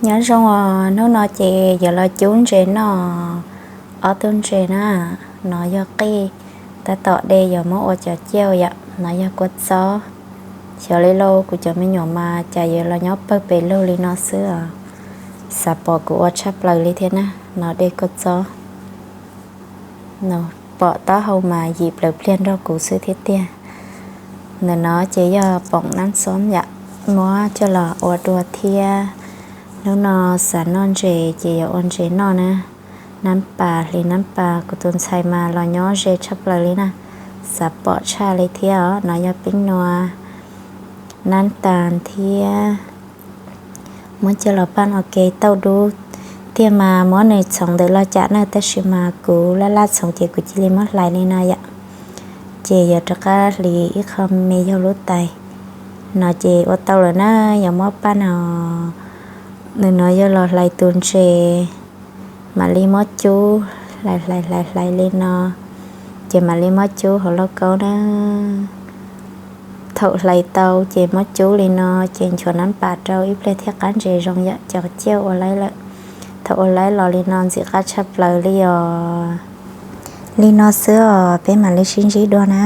Nyob zoo os, hnub no ces yuav los cub ntses noj ob tug ntses na. No yog qij, tab tom de yuav muab ua cov ciauj yom. No yog kua txob. Xyov li lauj, kuv cov me nyuam mas cas yuav los nyob pawg pes lug li no xwb os. Xav pom kuv ua tshaj plaws li thiab na. No de kua txob. No pom taub hau mas yim plaws pliag nrog kuv xwb thiab tiag. Ntawm no ces yog poom nab xoob yom, muab coj los ua dua thiab. Hnub no xav noj ntses ces yuav ua ntses noj na. Nab pas, hliv nab pas, kuv tus ntxhais mas los nyob ze tshaj plaws li na. Xav pom tshaj li thiab os. No yog peeb nua, nab tas thiab. Muab coj los paj ua ke tauj dub. Tiag mas muab nws txhoov ntawm los cam na, tab sis mas kuv laj laj txhoov ces kuv cia li muab hlais li no yom. Ces yuav rov qab hliv ib qho me yog lub tais. No ces ua tau lawm na, yuav muab paj no, nws no yog los hlais tus ntses, mam li muab cub hlais hlais hlais hlais li no, ces mam li muab cub hauv lauj kaub na. Thaum hlais tau ces muab cub li no, ces nchuav nab pas rau ib pliag thiaj qab ntses zoo yom. Cov ciauj ua laib lawm. Thaum ua laib los li no ntxim qab tshaj plaws li os. Li no xwb os, peb mam li sib ntsib dua na.